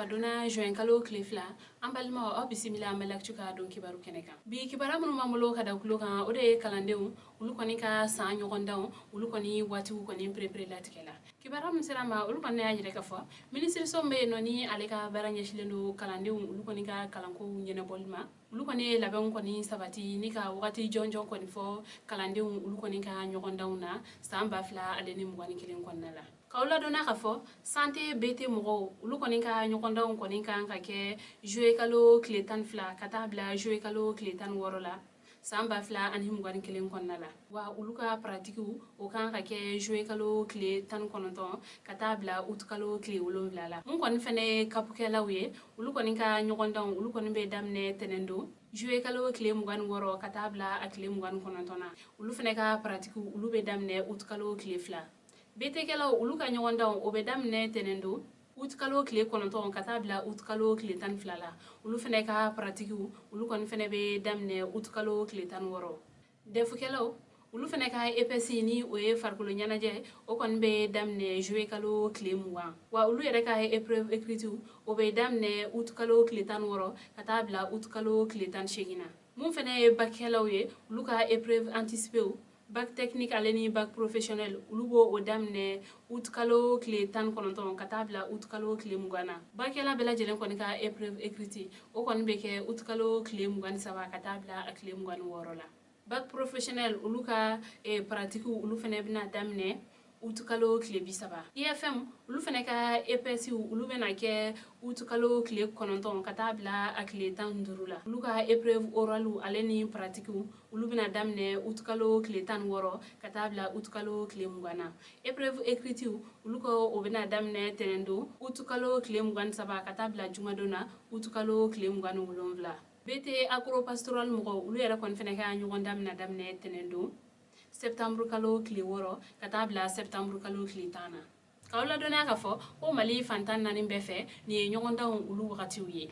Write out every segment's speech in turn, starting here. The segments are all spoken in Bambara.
Donna juin kalo tile 2, an balimaw, aw bisimila an Actu ka don kibaru kɛnɛ kan. Bi kibaruya minnu b'an bolo ka da tulo kan, o de ye kalandenw olu kɔni ka san ɲɔgɔndanw, olu kɔni waatiw kɔni perepere latigɛ la. Kibaruya min sera ma, olu kɔni y'a yɛrɛ ka fɔ minisiriso min bɛ yen nɔ, ni ale ka baara ɲɛsilen don kalandenw olu kɔni ka kalankow ɲɛnabɔli ma, olu kɔni ye labɛnw kɔni sabati ni ka wagati jɔnjɔn kɔni fɔ kalandenw olu kɔni ka ɲɔgɔndanw na san 2021 kɔnɔna la. K'aw ladɔnna k'a fɔ santé BT mɔgɔw olu kɔni ka ɲɔgɔndanw kɔni kan ka kɛ juillet kalo tile 12 ka taa bila juillet kalo tile 16 la san 2021 kɔnɔna la. Wa olu ka pratiquew, o kan ka kɛ juillet kalo tile 19 ka taa bila août kalo tile 7 la. Mun kɔni fɛnɛ ye CAPkɛlaw ye, olu kɔni ka ɲɔgɔndanw olu kɔni bɛ daminɛ tɛnɛn don juillet kalo tile 26 ka taa bila a tile 29 na. Olu fɛnɛ ka pratiquew, olu bɛ daminɛ août kalo tile 2. BTkɛlaw olu ka ɲɔgɔndanw, o bɛ daminɛ tɛnɛn don août kalo tile 9 ka taa bila août kalo tile 12 la. Olu fɛnɛ ka pratiquew, olu kɔni fɛnɛ bɛ daminɛ août kalo tile 16. DEFkɛlaw olu fɛnɛ ka EPS, ni o ye farikolo ɲɛnajɛ, o kɔni bɛ daminɛ juillet kalo tile 20. Wa olu yɛrɛ ka épreuve écrite, o bɛ daminɛ août kalo tile 16 ka taa bila août kalo tile 18 na. Mun fɛnɛ ye backɛlaw ye, olu ka épreuve anticipée, bac technique ale ni bac professionnel, olu b'o o daminɛ août kalo tile 19 ka taa bila août kalo tile 20 na. Backɛla bɛɛ lajɛlen kɔni ka épreuve écrite, o kɔni bɛ kɛ août kalo tile 23 ka taa bila a tile 26 la. Bac professionnel olu ka pratique, olu fɛnɛ bɛna daminɛ août kalo tile 30. IFM olu fɛnɛ ka EPS, olu bɛna kɛ août kalo tile 9 ka taa bila a tile 15 la. Olu ka épreuve orale ale ni pratique, olu bɛna daminɛ août kalo tile 16 ka taa bila août kalo tile 20 na. Épreuve écrite, olu ka o bɛna daminɛ tɛnɛn don août kalo tile 23 ka taa bila jumadon na août kalo tile 27. BT agro-pastoral mɔgɔw, olu yɛrɛ kɔni fɛnɛ ka ɲɔgɔn daminɛ daminɛ tɛnɛn don septembre kalo tile 6 ka taa bila septembre kalo tile 10 na. K'aw ladɔnniya k'a fɔ ko Mali fan 14 bɛɛ fɛ, nin ye ɲɔgɔndanw olu wagatiw ye.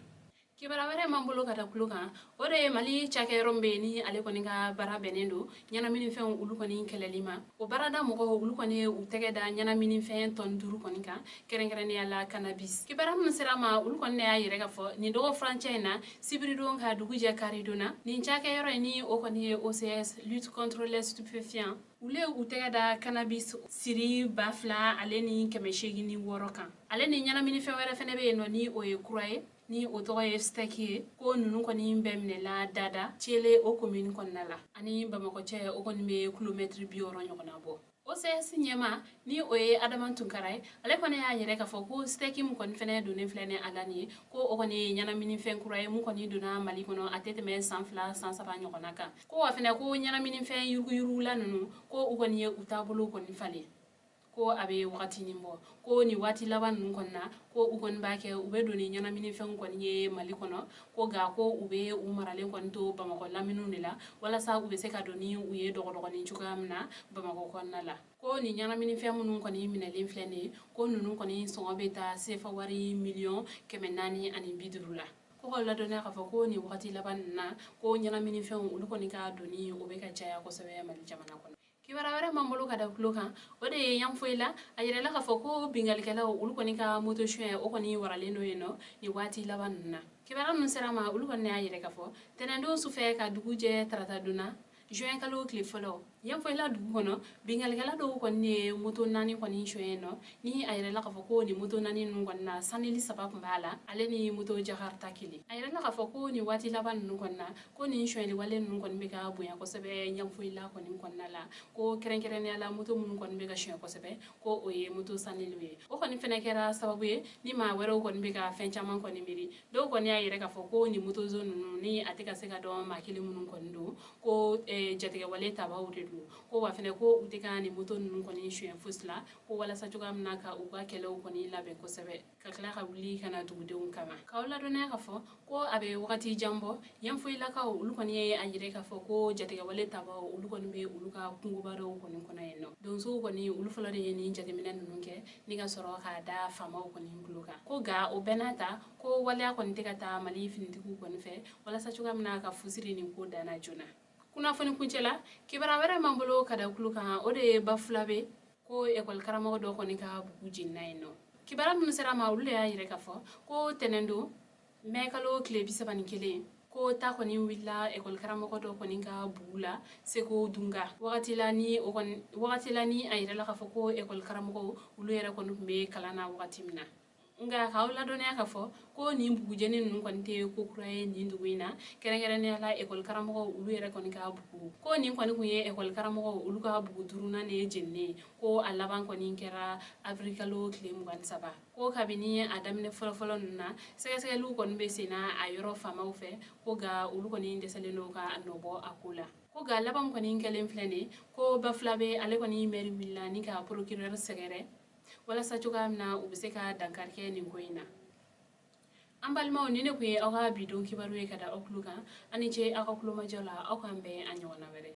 Kibaruya wɛrɛ m'an bolo ka da tulo kan, o de ye Mali cakɛyɔrɔ min bɛ yen, ni ale kɔni ka baara bɛnnen don ɲɛnaminifɛnw olu kɔni kɛlɛli ma, o baarada mɔgɔw olu kɔni ye u tɛgɛ da ɲɛnaminifɛn tɔni 5 kɔni kan, kɛrɛnkɛrɛnnenya la cannabis. Kibaruya minnu sera ma, olu kɔni y'a yɛrɛ ka fɔ nin dɔgɔ furancɛ in na, sibiridon ka dugu jɛ karidon na, nin cakɛyɔrɔ in, ni o kɔni ye OCS, lutte contre les stupéfiants, olu ye u tɛgɛ da cannabis siri 2806 kan, ale ni ɲɛnaminifɛn wɛrɛ fɛnɛ bɛ yen nɔ, ni o ye kura ye, ni o tɔgɔ ye stek ye. Ko ninnu kɔni bɛɛ minɛla Dada Cele o commune kɔnɔna la, ani Bamakɔ cɛ, o kɔni bɛ kilomɛtiri 60 ɲɔgɔnna bɔ. OCS ɲɛma, ni o ye Adama Tunkara ye, ale kɔni y'a yɛrɛ k'a fɔ ko stek min kɔni fɛnɛ donnen filɛ ni a la nin ye, ko o kɔni ye ɲɛnaminifɛn kura ye mun kɔni donna Mali kɔnɔ, a tɛ tɛmɛ san 2, san 3 ɲɔgɔnna kan. Ko wa fɛnɛ ko ɲɛnaminifɛn yuruguyurugula ninnu, ko u kɔni ye u taabolo kɔni falen, ko a bɛ wagatinin bɔ, ko nin waati laban ninnu kɔni na, ko u kɔni b'a kɛ u bɛ don ni ɲɛnaminifɛnw kɔni ye Mali kɔnɔ, ko nka ko u bɛ u maralen kɔni to Bamakɔ laminiw de la, walasa u bɛ se ka don ni u ye dɔgɔdɔgɔnin cogoya min na Bamakɔ kɔnɔna la. Ko nin ɲɛnaminifɛn minnu kɔni minɛlen filɛ nin ye, ko ninnu kɔni sɔngɔ bɛ taa sefa wari miliyɔn 450 la. Ko ka ladɔnniya k'a fɔ ko nin wagati laban ninnu na, ko ɲɛnaminifɛnw olu kɔni ka donni, o bɛ ka caya kosɛbɛ Mali jamana kɔnɔ. Kibaruya wɛrɛ m'an bolo ka da tulo kan, o de ye Yanfolila, a yɛrɛla k'a fɔ ko bingalikɛlaw olu kɔni ka moto suɲɛ, o kɔni waralen don yen nɔ nin waati laban ninnu na. Kibaruya ninnu sera ma, olu kɔni y'a yɛrɛ k'a fɔ tɛnɛndon sufɛ ka dugu jɛ tarata donna juin kalo tile 1, Yanfolila dugu kɔnɔ, bingalikɛla dɔw kɔni ye moto naani kɔni suɲɛ yen nɔ, ni a yɛrɛla k'a fɔ ko nin moto naani ninnu kɔni na, Sunil saba tun b'a la, ale ni moto Jakarta kelen. A yɛrɛla k'a fɔ ko nin waati laban ninnu kɔni na, ko nin sonyɛli wale ninnu kɔni bɛ ka bonya kosɛbɛ Yanfolila kɔni kɔnɔna la, ko kɛrɛnkɛrɛnnenya la moto minnu kɔni bɛ ka suɲɛ kosɛbɛ, ko o ye moto Sunil ye. O kɔni fɛnɛ kɛra sababu ye ni maa wɛrɛw kɔni bɛ ka fɛn caman kɔni miiri. Dɔw kɔni y'a yɛrɛ k'a fɔ ko nin moto zon ninnu, ni a tɛ ka se ka dɔn maa kelen minnu kɔni don, ko jatigɛwale tabaw de don, ko wa fɛnɛ ko u tɛ ka nin moto ninnu kɔni suɲɛ fosi la, ko walasa cogoya min na ka u ka kɛlɛw kɔni labɛn kosɛbɛ ka tila ka wuli ka na dugudenw kama. K'aw ladɔnniya k'a fɔ ko a bɛ wagati jan bɔ, Yanfolilakaw olu kɔni ye a yɛrɛ k'a fɔ ko jatigɛwale tabaw olu kɔni bɛ olu ka kungoba dɔw kɔni kɔnɔ yen nɔ. Donsow kɔni olu fɔlɔ de ye nin jateminɛ ninnu kɛ ni ka sɔrɔ k'a da faamaw kɔni tulo kan. Ko nka o bɛɛ n'a ta, ko waleya kɔni tɛ ka taa Mali finitigiw kɔni fɛ walasa cogoya min na ka fusiri nin ko danna joona. Kunnafoni kuncɛ la, kibaruya wɛrɛ m'an bolo ka da tulo kan, o de ye Bafulabe, ko ekɔli karamɔgɔ dɔ kɔni ka bugu jenina yen nɔ. Kibaruya minnu sera ma, olu de y'a yira k'a fɔ ko tɛnɛndon mɛ kalo tile 31, ko ta kɔni wulila ekɔli karamɔgɔ dɔ kɔni ka bugu la Seko Dunga. Wagati la ni o kɔni wagati la ni a yirala k'a fɔ ko ekɔli karamɔgɔw olu yɛrɛ kɔni tun bɛ kalan na wagati min na. Nka k'aw ladɔnniya k'a fɔ ko nin bugujeni ninnu kɔni tɛ ko kura ye nin dugu in na, kɛrɛnkɛrɛnnenya la ekɔli karamɔgɔw olu yɛrɛ kɔni ka bugu. Ko nin kɔni tun ye ekɔli karamɔgɔw olu ka bugu duurunan de ye jeninen ye. Ko a laban kɔni kɛra avril kalo tile 23. Ko kabini a daminɛ fɔlɔfɔlɔ ninnu na, sɛgɛsɛgɛliw kɔni bɛ sen na a yɔrɔ faamaw fɛ. Ko nka olu kɔni dɛsɛlen don ka nɔbɔ a ko la. Ko nka laban kɔni kɛlen filɛ nin, ko Bafulabe ale kɔni mɛri wulila ni ka procureur sɛgɛrɛ walasa cogoya min na u bɛ se ka dankari kɛ nin ko in na. An balimaw, ni ne tun ye aw ka bi don kibaru ye ka da aw tulo kan. Aw ni ce aw ka kulomajɔ la. Aw k'an bɛn a ɲɔgɔnna wɛrɛ.